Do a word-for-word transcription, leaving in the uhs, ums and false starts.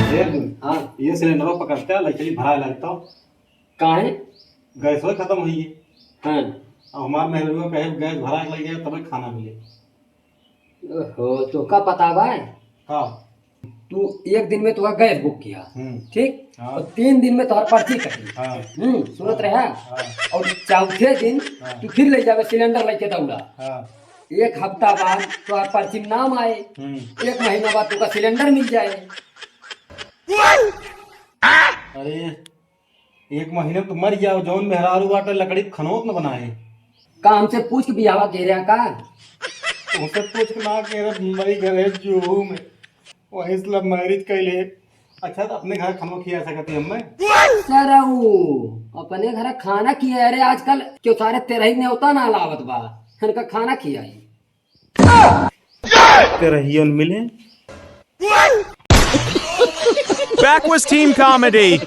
एक दिन हाँ। ये सिलेंडरो पकड़ते, लइके भराए लगता। काहे? गैस होए खत्म हुई है। हाँ। अब हमार मेहरुआ कहे गैस भरा के लग जाए तब खाना मिले। ओहो, तो का पता बा? का? तू एक दिन में तोहार गैस बुक किया, हम्म। ठीक? हाँ। और तीन दिन में तोहार पर्ची कटी। हाँ। हम्म, सुनत हाँ। रहा? हाँ। और चौथे दिन हाँ। तू फिर ले जावे सिलेंडर लेके दौड़ा। हाँ। एक हफ्ता बाद तोहार पर्ची में नाम आए, हम्म। एक महीना बाद तोका सिलेंडर मिल जाए। अरे, एक महीना में तो मर जाओ, जौन मेहरारू बाटे लकड़ी के खनौत न बनाए। का हमसे पूछ के बियाह के रहा का? तुमसे पूछ के ना के रहे, मुंबई गए जूहू में, वहीं से लव मैरिज कैले। अच्छा, तो अपने घर खाना खिया सकती हमें? सरऊ, अपने घर खाना खिया? अरे, आजकल क्यों सारे तेरही नेवता ना लावत बा, इनका खाना खियाई। तेरहियन मिले। Backwards Team Comedy।